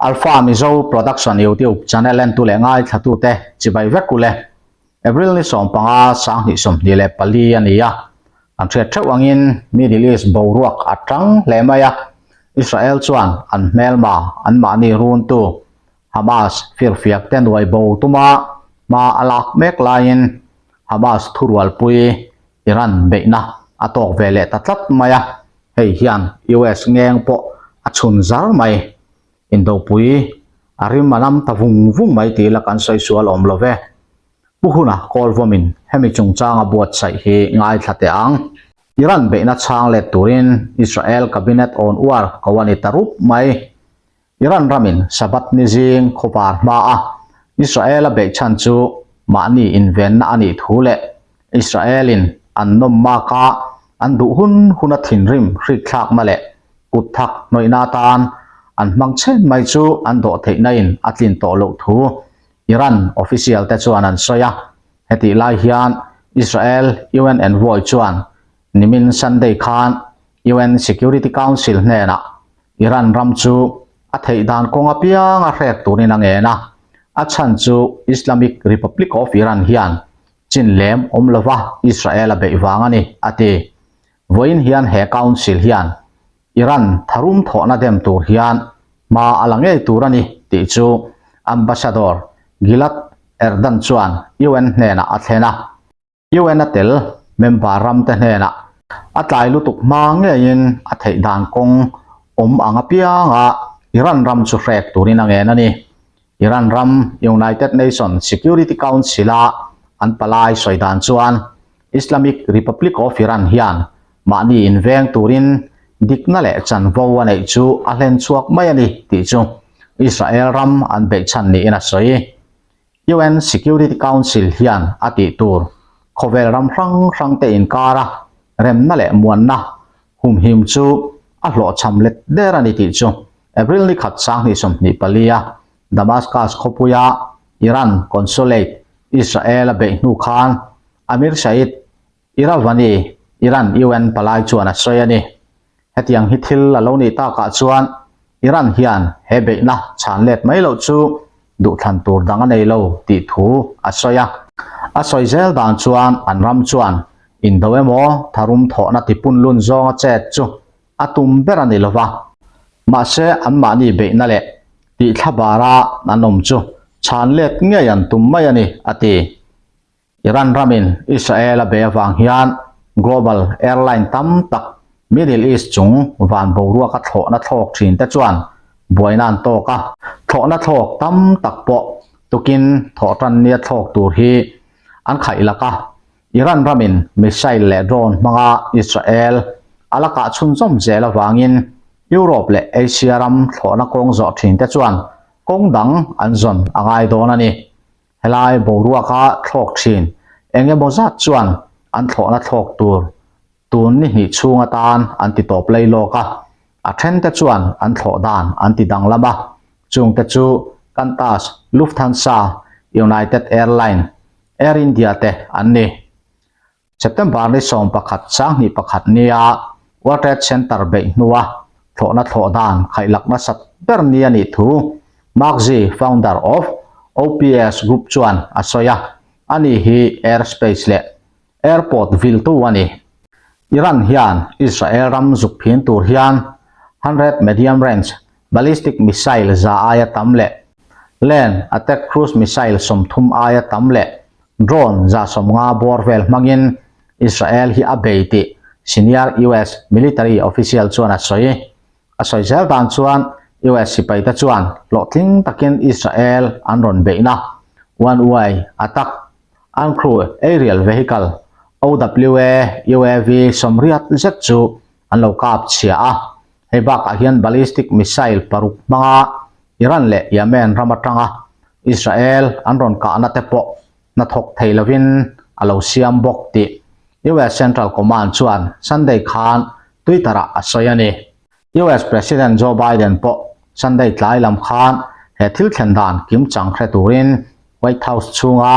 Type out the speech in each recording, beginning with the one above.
Alpha Mizo Production YouTube channel entu leh ngaithlatute chibai vek ule. April ni 15 2024 a ni a. An hriat theuh angin Middle East boruak a tang hle mai a. Israel chuan an hmelma anmahni runtu Hamas firfiak te nuai bo tuma hma a lak mek laiin Hamas thurualpui Iran beihna a tawk ve leh ta tlat mai a, hei hian US ngeng pawh a chhun zar mai. Indopui a rim a lam ta vung vung mai tih la kan sawi sual awm lo ve. Pu Huna Kawlvawmin hemi chungchanga buatsaih hi ngaithla teh ang. Iran beihna chhang let turin Israel Cabinet on uar ko a ni ta rup mai. Iran ramin Sabbath ni zing khawvar hmaa Israel a beih chhan chu mahni invenna a nih thu leh Israel-in an nawm maka an duh hun huna thinrim hrikthlakna leh kut thak hnawihna atan an hmang chhen mai chu an dawh theihna in a tlin tawh loh thu Iran official te chuan an sawi a. Hetih lai hian Israel UN envoy chuan nimin Sunday khan UN Security Council hnenah Iran ram chu a theih dan kawng apiang a hrek turin a ngen a, a chhan chu Islamic Republic of Iran hian chin lem awm lova Israel a beih vang a ni, a ti. Vawiin hian he council hian Iran tharum thawhna dem tur hian hma a la ngei tur a ni tih chu Ambassador Gilad Erdan chuan UN hnenah a thlen a. UN a tel member ram te hnenah a tlai lutuk hma ngeiin a theih dan kawng awm ang apianga Iran ram chu hrek turin a ngen a ni. Iran ram United Nations Security Council-a an palai sawi dan chuan Islamic Republic of Iran hian mahni inveng turin dikna leh chanvo a neih chu a hlen chhuak mai a ni tih chu Israel ram an beih chhan niin a sawi. UN Security Council hian a tih tur khawvel ram hrang hrang te inkara remna leh muanna humhim chu a hlawhchham let der a ni tih chu April ni khat 2024 a Damascus khawpuia Iran Consulate Israel a beih hnu khan Amir Saeed Iravani Iran UN palai chuan a sawi a ni. Hetiang hi thil a lo nih takah chuan Iran hian he beihna chhan let mai loh chu duhthlan tur dang a nei lo tih thu a sawi a. A sawi zel dan chuan an ram chuan indo emaw tharum thawhna tipun lun zawnga chet chu a tum ber a ni lova. Mahse anmahni beihna leh tihthla bara an awm chu chhan let ngei an tum mai a ni, a ti. Iran ramin Israel a bei avang hian global airline tam tak Middle East chung van boruaka thlawhna thlawk thin te chuan buaina an tawk a. Thlawhna thlawk tam tak pawh tukin thawhtan nia thlawk tur hi an khaih lak a. Iran ramin missile leh drone hmanga Israel a la kah chhunzawm zel avangin Europe leh Asia ram thlawhna kawng zawh thin te chuan kawng dang an zawn a ngai dawn a ni. Helai boruaka thlawk thin eng emaw zat chuan an thlawhna thlawk tur tun ni hnih chhung atan an ti tawp lei lawk a, a thente chuan an thlawh dan an ti danglam a, chungte chu Qantas, Lufthansa, United Airline, Air India te an ni. September ni 11 21 nia World Trade Center beih hnua thlawhna thlawh dan khaihlak nasat ber ni a nih thu Mark Zee, founder of OPS Group chuan a sawi a, ani hi airspace leh airport viltu a ni. Iran hian Israel ram zuk phin tur hian 100 medium range ballistic missile za aia tam leh land attack cruise missile 30 aia tam leh Drone 150 bawr vel hmangin Israel hi a bei tih senior US military official chuan a sawi. A sawi zel dan chuan US sipaite chuan hlawhtling takin Israel an rawn beihna One Way Attack Uncrewed Aerial Vehicle, OWA, UAV 80 zet chu an lo kap chhia a. Hei bakah hian ballistic missile paruk hmanga Iran leh Yemen ram atanga Israel an rawn kahna te pawh hnathawk thei lovin a lo siam bawk tih US Central Command chuan Sunday khan Twitter-ah a sawi a ni. US President Joe Biden pawh Sunday tlai lam khan he thil thlen dan kimchang hre turin White House chhunga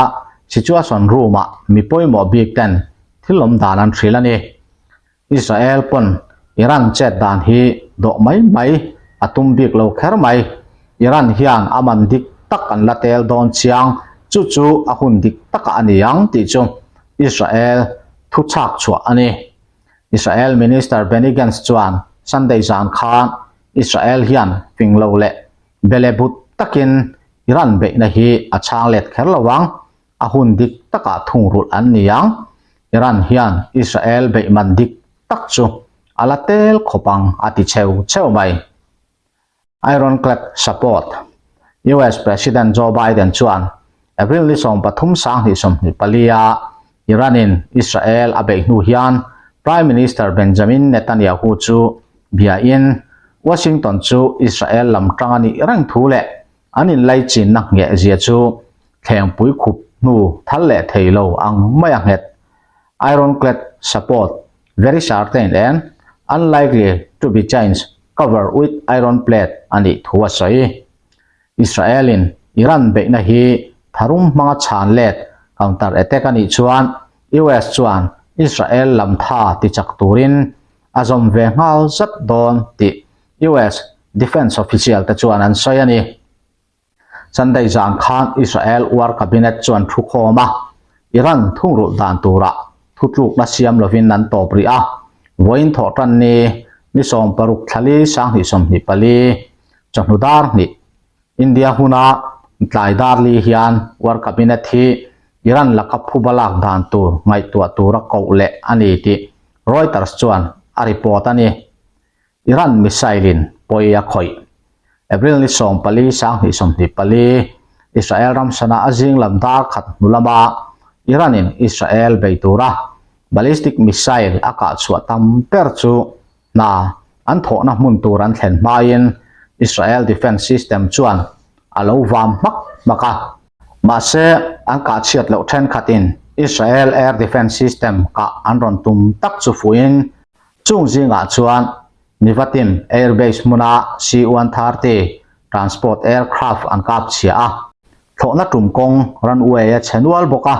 Situation Room-ah mi pawimawh bik ten thil awm dan an hrilh a ni. Israel pawn Iran chet dan hi dawh mai mai a tum bik lo kher mai. Iran hian a man dik tak an la tel dawn chiang, chu chu a hun dik takah a ni ang tih chu Israel thu chhak chhuah a ni. Israel Minister Benny Gantz chuan Sunday zan khan Israel hian fing lo leh bele but takin Iran beihna hi a chhang let kher lo ang, a hun dik takah thungrulh an ni ang. Iran hian Israel beih man dik tak chu a la tel khawp ang a ti cheu cheu mai. Ironclad support, US President Joe Biden chuan April ni 13 sanghnih 24 a Iran-in Israel a beih hnu hian Prime Minister Benjamin Netanyahu chu biain Washington chu Israel lam tang a nih reng thu leh an inlaichinna ngheh zia chu thlengpui khup hnu thal leh thei lo ang mai a nghet. Ironclad support, very certain and unlikely to be changed cover with iron plate a nih thu a sawi. Israel-in Iran beihna hi tharum hmanga chhan let, counter attack, a nih chuan US chuan Israel lam tha tichak turin a zawm ve nghal zat dawn tih US defence official te chuan an sawi a ni. Sunday zan khan Israel War Cabinet chuan thu khawm a, Iran thungrulh dan turah thutlukna siam lovin an tawp rih a. Vawiin thawhtan ni, ni 16 thlali 2024, chawhnu dar hnih, India huna tlai dar li hian War Cabinet hi Iran laka phuba lak dan tur ngaihtuah tura koh leh a ni tih Reuters chuan a report a ni. Iran missile-in pawi a khawih. April ni 14 2024, Israel ram sana a zing lam dar khat hnu lama Iran-in Israel bei tura ballistic missile a kah chhuah tam ber chu hna an thawhna hmun tur an thlen hmain Israel defence system chuan a lo vam hmak hmak a. Mahse, an kah chhiat loh thenkhatin Israel air defence system kah an rawn tum tak chu fuhin Chung zingah chuan Nevatim Air Base hmuna C-130 transport aircraft an kap chhia a, thlawhna tum kawng runway a chhe nual bawk a,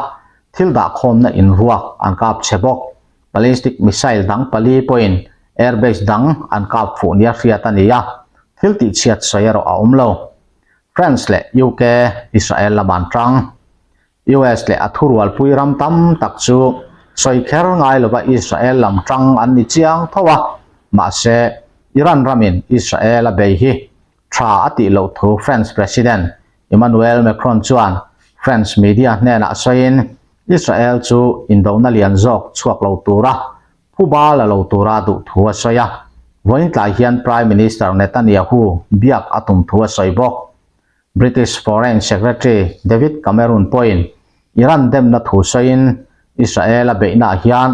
thil dahkhawmna inruak an kap chhe bawk. Ballistic missile dang pali pawhin air base dang an kap fuh nia hriat a ni a, thil tihchhiat sawi erawh a awm lo. France leh UK, Israel lam an tang. US leh a thurualpui ram tam tak chu sawi kher ngai lova Israel lam tang an ni chiang tho a, mahse Iran ramin Israel a bei hi tha a tih loh thu French President Emmanuel Macron chuan French media hnenah sawiin Israel chu indona lian zawk chhuak lo tura phuba la lo tura duh thu a sawi a, vawiin tlai hian Prime Minister Netanyahu biak a tum thu a sawi bawk. British Foreign Secretary David Cameron pawhin Iran demna thu sawiin Israel a beihnaah hian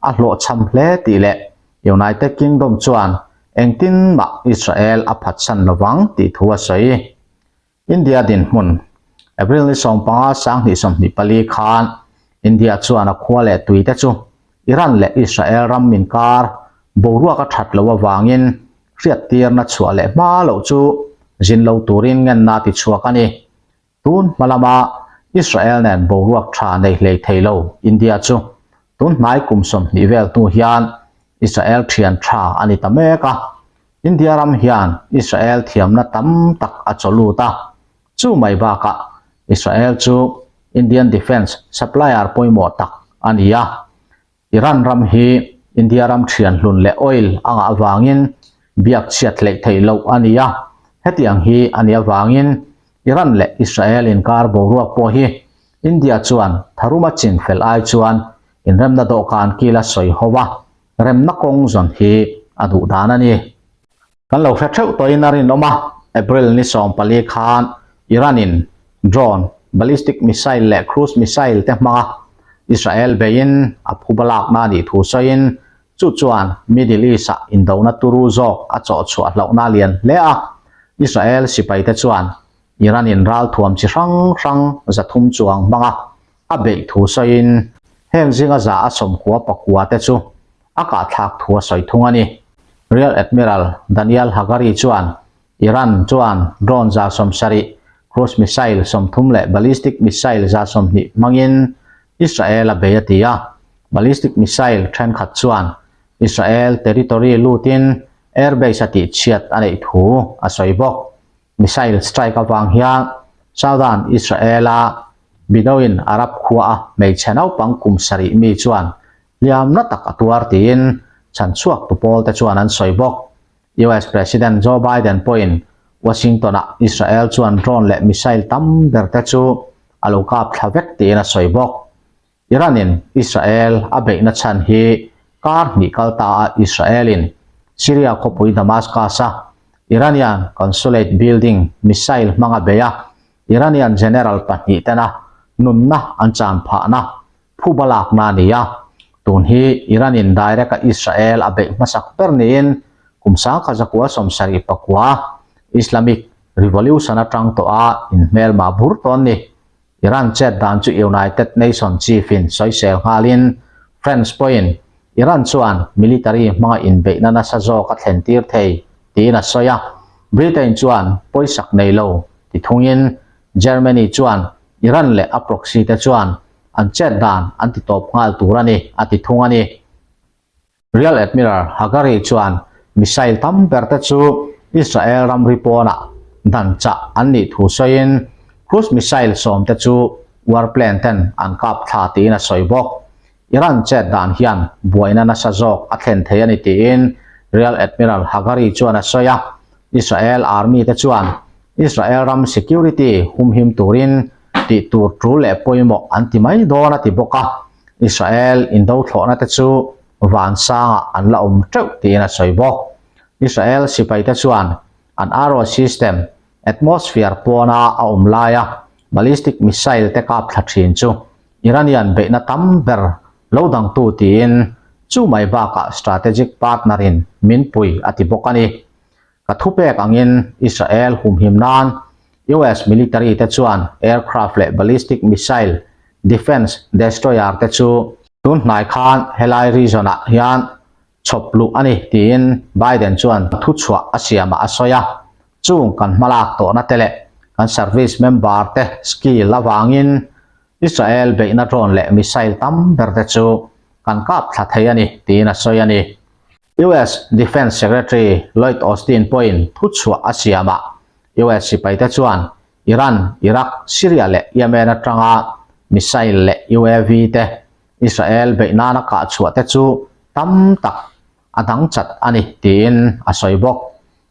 a hlawhchham hle tih leh United Kingdom chuan engtin mah Israel a phatsan lovang tih thu a sawi. India dinhmun, April ni 15 2024 khan India chuan a khua leh tuite chu Iran leh Israel ram inkar boruak a that loh avangin hriattirna chhuah leh hma loh chu zin lo turin ngenna ti chhuak a ni. Tun hma lama Israel nen boruak tha nei hlei thei lo India chu tun hnai kum 20 vel hnu hian Israel thian tha a ni ta mek a. India ram hian Israel thiamna tam tak a chaw lut a. Chu mai bakah Israel chu Indian defence supplier pawimawh tak a ni a. Iran ram hi India ram thian hlun leh oil a ngah avangin biak chhiat hleih theih loh a ni a, hetiang hi a nih avangin Iran leh Israel inkar boruak pawh hi India chuan tharuma chin fel ai chuan inremna dawhkan kila sawi ho a, remna kawng zawn hi a duh dan a ni. Kan lo hre theuh tawhin a rinawm a, April ni 14 khan Iran-in drone, ballistic missile leh cruise missile te hmanga Israel beiin a phuba lakna a nih thu sawiin chu chuan Middle East-ah indona turu zawk a chawh chhuah hlauhna a lian hle a. Israel sipaite chuan Iran-in ralthuam chi hrang hrang 300 chuang hmanga a beih thu sawiin heng zinga za a sawmkua pakua te chu a kahthlak thu a sawi thung a ni. Rear Admiral Daniel Hagari chuan Iran chuan drone 70, cruise missile 30 leh ballistic missile 20 hmangin Israel a bei a ti a. Ballistic missile thenkhat chuan Israel territory lutin airbase a tihchhiat a neih thu a sawi bawk. Missile strike avang hian Southern Israel-a Bedouin Arab khuaa hmeichhe naupang kum sarih mi chuan hliamna tak a tuar tiin chhanchhuaktu pawlte chuan an sawi bawk. US President Joe Biden pawhin Washington-ah Israel chuan drone leh missile tam berte chu a lo kap thla vek tiin a sawi bawk. Iran-in Israel a beihna chhan hi kar hnih kal ta a Israel-in Syria khawpui Damascus-a Iranian Consulate building missile hmanga bei a, Iranian general pahnih tena nunna an chan phahna phuba lakna a ni a. Tun hi Iran-in direct-a Israel a beih hmasak ber niin kum sangkha zakua 74 Islamic Revolution atang tawha inhmelmah bur tawn ni. Iran chet dan chu United Nation chief in sawisel nghalin France pawhin Iran chuan military hmanga inbeihna nasa zawk a thlen tir thei tiin a sawi a, Britain chuan pawisak nei lo ti thungin Germany chuan Iran leh a proxy te chuan an chet dan an ti tawp nghal tur a ni a ti thung a ni. Rear Admiral Hagari chuan missile tam ber te chu Israel ramri pawnah dan chah an nih thu sawiin cruise missile sawm te chu warplane ten an kap thla tiin a sawi bawk. Iran chet dan hian buaina nasa zawk a thlen thei a ni tiin Rear Admiral Hagari chuan a sawi a. Israel Army te chuan Israel ram security humhim turin tih tur tul leh pawimawh an ti mai dawn a ti bawk a. Israel indo thlawhna te chu vansangah an la awm teuh tiin a sawi bawk. Israel sipaite chuan an Arrow system atmosphere pawna a awm laia ballistic missile te kap thla thin chu Iranian beihna tam ber lo dangtu tiin chu mai bakah strategic partner in min pui a ti bawk a ni. Ka thupek angin Israel humhim nan US military te chuan aircraft leh ballistic missile defence destroyer te chu tun hnai khan helai region ah hian chhawp luh a ni tiin Biden chuan thuchhuah a siamah a sawi a. Chung kan hmalak tawhna te leh kan service member te skill avangin Israel beihna drone leh missile tam ber te chu kan kap thla thei a ni tiin a sawi a ni. US Defence Secretary Lloyd Austin pawhin thuchhuah a siam a, US sipaite chuan Iran, Iraq, Syria leh Yemen atanga missile leh UAV te Israel beih nana kah chhuah te chu tam tak a dang chat a ni tiin a sawi bawk.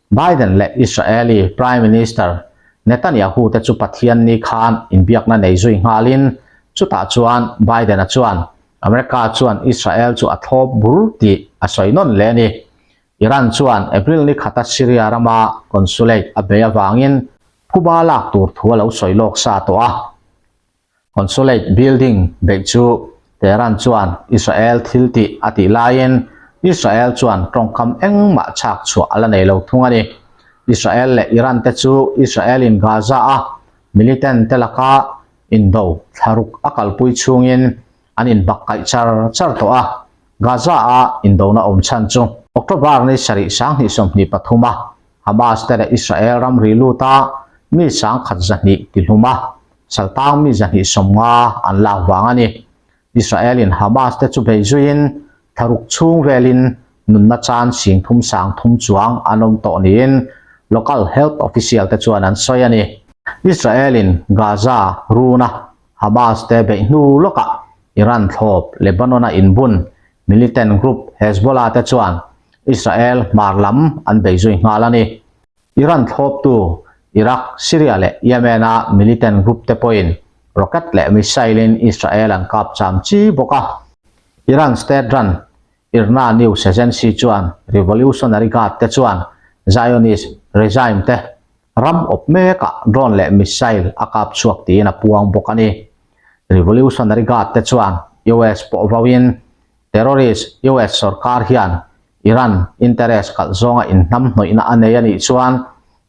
Biden leh Israeli Prime Minister Netanyahu te chu Pathianni khan inbiakna nei zui nghalin chutah chuan Biden-a chuan America chuan Israel chu a thlawp bur tih a sawi nawn leh a ni. Iran chuan April ni khata Syria rama consulate a bei avangin phuba lak tur thu a lo sawi lawk sa tawh a. Consulate building beih chu Tehran chuan Israel thil tih a tih laiin Israel chuan tawngkam engmah chhak chhuah a la nei lo thung a ni. Israel leh Iran te chu Israel-in Gaza-a militant te laka Indo thlaruk a kalpui chhungin an inbak kaih char char tawh a, Gaza-a indona awm chhan chu October ni sarih 2023 a Hamas te leh Israel ramri luta mi 1,200 tihlum a, saltang mi 250 an lak vang a ni. Israel-in Hamas te chu bei zuiin thlaruk chhung velin nunna chan sing thum sang thum chuang an awm tawh niin local health official te chuan an sawi a ni. Israel-in Gaza runa Hamas te beih hnu lawkah Iran thlawp Lebanon-a inbun militant group Hezbollah te chuan Israel hmar lam an bei zui nghal a ni. Iran thlawptu Iraq, Syria leh Yemen-a militant group te pawhin rocket leh missile-in Israel an kap cham chi bawk a. Iran state-run IRNA news agency chuan Revolutionary Guard te chuan Zionist regime te ram awp mekah drone leh missile a kap chhuak tiin a puang bawk a ni. Revolutionary Guard te chuan US pawh vauin terrorist US sorkar hian Iran interest kalh zawnga inhnamhnawihna a nei a nih chuan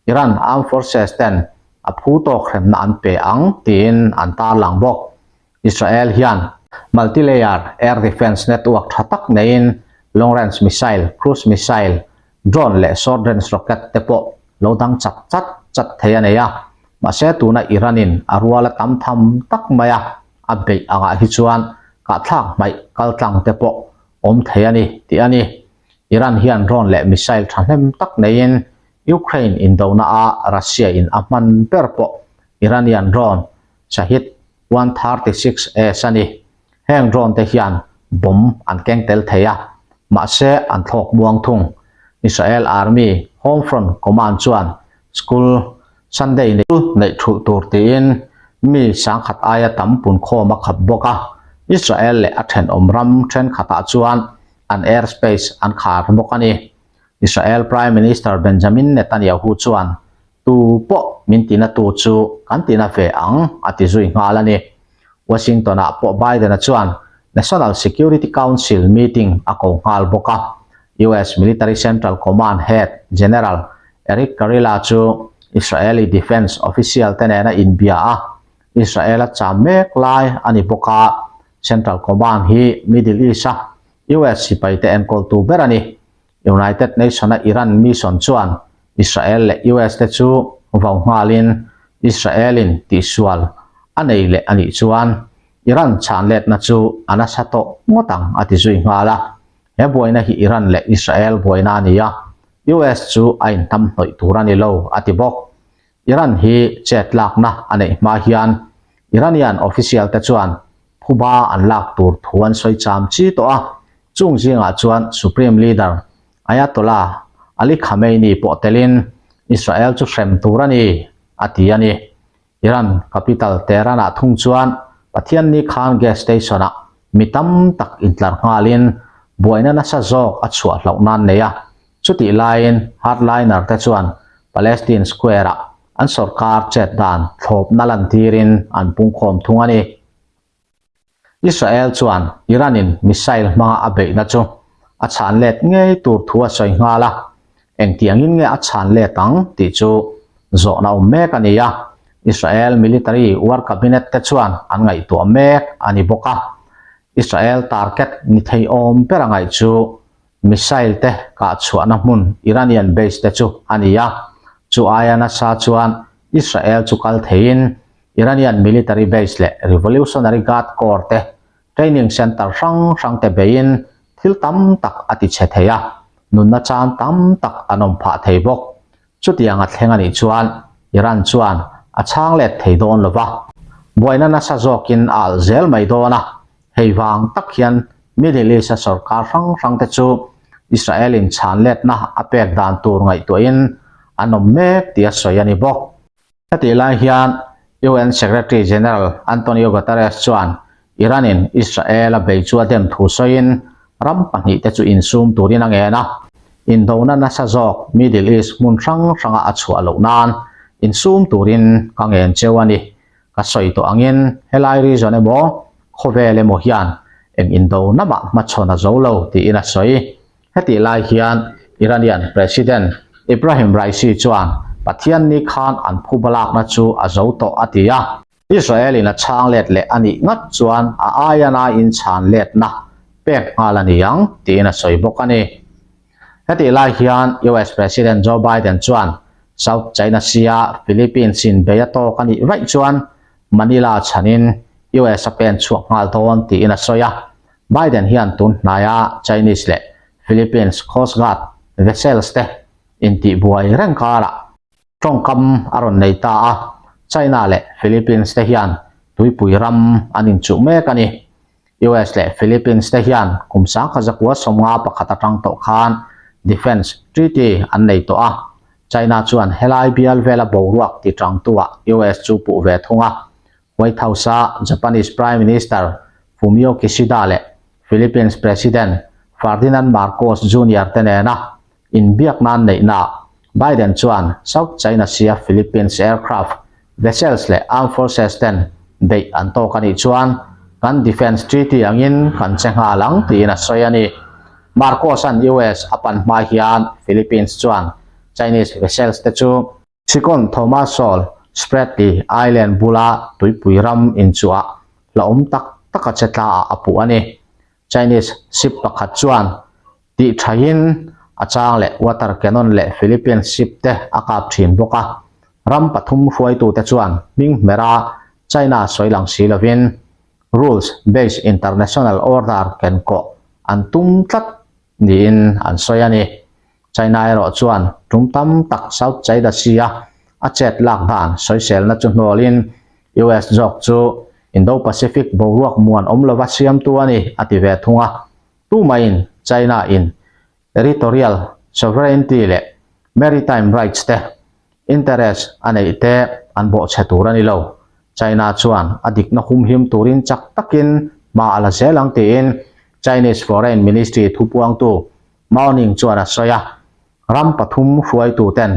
Iran armed forces ten a phu tawk hremna an pe ang tiin an tarlang bawk. Israel hian multi-layer air defence network tha tak neiin long-range missile, cruise missile, drone leh short-range rocket te pawh lo dang chak chat chat thei a nei a. Mahse tuna Iran-in a ruala tam tham tak maia a beih angah hi chuan kahthlak hmaih kaltlang te pawh awm thei a ni tih a ni. Iran hian drone leh missile thahnem tak neiin. Ukraine indonaah Russia-in a hman ber pawh Iranian drone Shahed 136S a ni. Heng drone te hian bomb an keng tel thei a, mahse an thlawk muang thung. Israel Army Home Front Command chuan school Sunday neih thulh tur tiin mi sangkhat aia tam punkhawm a khap bawk a, Israel leh a thenawm ram thenkhatah chuan an airspace an khar bawk a ni. Israel Prime Minister Benjamin Netanyahu chuan Tu pawh min tina tu chu kan tina ve ang, a ti zui nghal a ni. Washington-ah pawh Biden-a chuan National Security Council meeting a ko nghal bawk a. US Military Central Command head General Eric Kurilla chu Israeli defence official te nena inbia a, Israel-a cham mek lai a ni bawk a, Central Command hi Middle East-a US sipaite enkawltu ber a ni. United Nation-a Iran mission chuan Israel leh US te chu vau nghalin Israel-in tihsual a nei leh a nih chuan Iran chhanletna chu a nasa tawh ngawt ang a ti zui nghal a. He buaina hi Iran leh Israel buaina a ni a, US chu a inhnamhnawih tur a ni lo a ti bawk. Iran hi chet lakna a neih hma hian Iranian official te chuan phuba an lak tur thu an sawi cham chi tawh a, chung zingah chuan Supreme Leader Ayatollah Ali Khamenei pawh telin Israel chu hrem tur a ni, a ti a ni. Iran capital Tehran-ah thung chuan Pathianni khan gas station-ah mi tam tak intlar nghalin buaina nasa zawk a chhuah hlauh nan nei a, Chutih laiin hardliner te chuan Palestine Square-ah an sorkar chet dan thlawpna lantirin an pungkhawm thung a ni. Israel chuan Iran-in missile hmanga a beihna chu a chhan let ngei tur thu a sawi nghal a, engtiangin nge a chhan let ang tih chu zawhna awm mek a ni a, Israel military war cabinet te chuan an ngaihtuah mek a ni bawk a. Israel target ni thei awm ber a ngaih chu Missile te kah chhuahna hmun Iranian base te chu a ni a, chu aia nasa chuan Israel chu kal theiin Iranian military base leh Revolutionary Guard Corps te training center hrang hrang te beiin thil tam tak a ti chhe thei a, nunna chan tam tak an awm phah thei bawk. Chutiang a thleng a nih chuan Iran chuan a chhang let thei dawn lo va, buaina nasa zawkin a alh zel mai dawn a, hei vang tak hian Middle East-a sorkar hrang hrangte chu Israel-in chhan letna a pek dan tur ngaihtuahin an awm mek tih a sawi a ni bawk. Hetih lai hian UN Secretary General Antonio Guterres chuan Iran-in Israel a bei chu a dem thu sawiin ram pahnihte chu insum turin a ngen a, indona nasa zawk Middle East hmun hrang hranga a chhuah loh nan insum turin ka ngen cheu a ni. Ka sawi tawh angin helai region emaw khawvel emaw hian eng indona mah hmachhawn a zo lo tiin a sawi. Hetih lai hian Iranian President Ebrahim Raisi chuan Pathianni khan an phuba lakna chu a zo tawh a ti a. Israel-in a chhang let leh a nih ngat chuan a aia naiin chhan letna pek nghal a ni ang tiin a sawi bawk a ni. Hetih lai hian US President Joe Biden chuan South China Sea-a Philippines-in bei a tawk a nih vaih chuan Manila chhanin US a pen chhuak nghal dawn tiin a sawi a. Biden hian tun hnaia Chinese leh Philippines Coast Guard vessels te intihbuai reng karah tawngkam a rawn nei ta a, China leh Philippines te hian tuipui ram an inchuh mek a ni. US leh Philippines te hian kum 1951 atang tawh khan Defence Treaty an nei tawh a, China chuan helai bial vela boruak ti tangtuah US chu puh ve thung a, White House-a Japanese Prime Minister Fumio Kishida leh Philippines President Ferdinand Marcos Junior te nena inbiak nan neihnaah Biden chuan South China Sea-a Philippines aircraft, vessels leh armed forces ten beih an tawk a nih chuan kan defence treaty angin kan che nghal ang tiin a sawi a ni. Marcos-a'n US a pan hma hian Philippines chuan Chinese vessels te chu Sikon Thomas Shoal, Spratly Island bula tuipui ram inchuah hlauhawm tak taka che tlaah a puh a ni. Chinese ship pakhat chuan tih thain a chang leh water cannon leh Philippines ship te a kap thin bawk a. Ram pathum hruaitute chuan hming hmera China sawi lang si lovin rules based international order kenkawh an tum tlat niin an sawi a ni. China erawh chuan tum tam tak South China Sea-a a chet lak dan sawiselna chu hnawlin US zawk chu Indo-Pacific boruak muan awm lova siamtu a ni a ti ve thung a. Tumaiin China-in territorial sovereignty leh maritime rights te interest a neih te an bawhchhe tur a ni lo. China chuan a dikna humhim turin chak takin hma a la zel ang tiin Chinese Foreign Ministry thupuangtu Mao Ning chuan a sawi a. Ram pathum hruaituten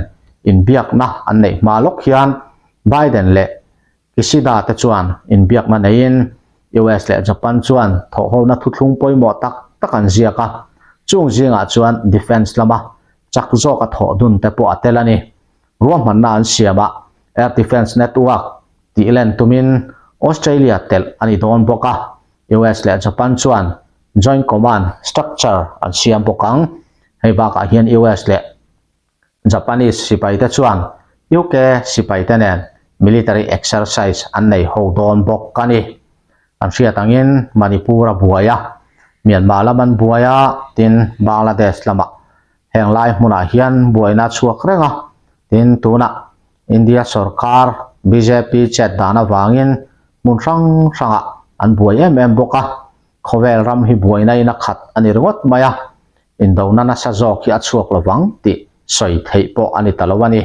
inbiakna an neih hma lawk hian Biden leh Kishida te chuan inbiakna neiin US leh Japan chuan thawhhona thuthlung pawimawh tak tak an ziak a, chung zingah chuan defence lama chak zawka thawh dun te pawh a tel a ni. Ruahmanna an siamah Air Defence Network tih len tumin Australia telh a ni dawn bawk a, US leh Japan chuan Joint Command Structure an siam bawk ang. Hei bakah hian US leh Japanese sipaite chuan UK sipaite nen military exercise an nei ho dawn bawk a ni. Kan hriat angin Manipur a buai a, Myanmar lam an buai a, tin Bangladesh lamah heng lai hmunah hian buaina a chhuak reng a, tin tunah India sorkar bjp chet dan avangin hmun hrang hrangah an buai em em bawk a, khawvel ram hi buaina in a khat a ni ringawt mai a. Indona nasa zawk hi a chhuak lovang tih sawi theih pawh a ni ta lo a ni.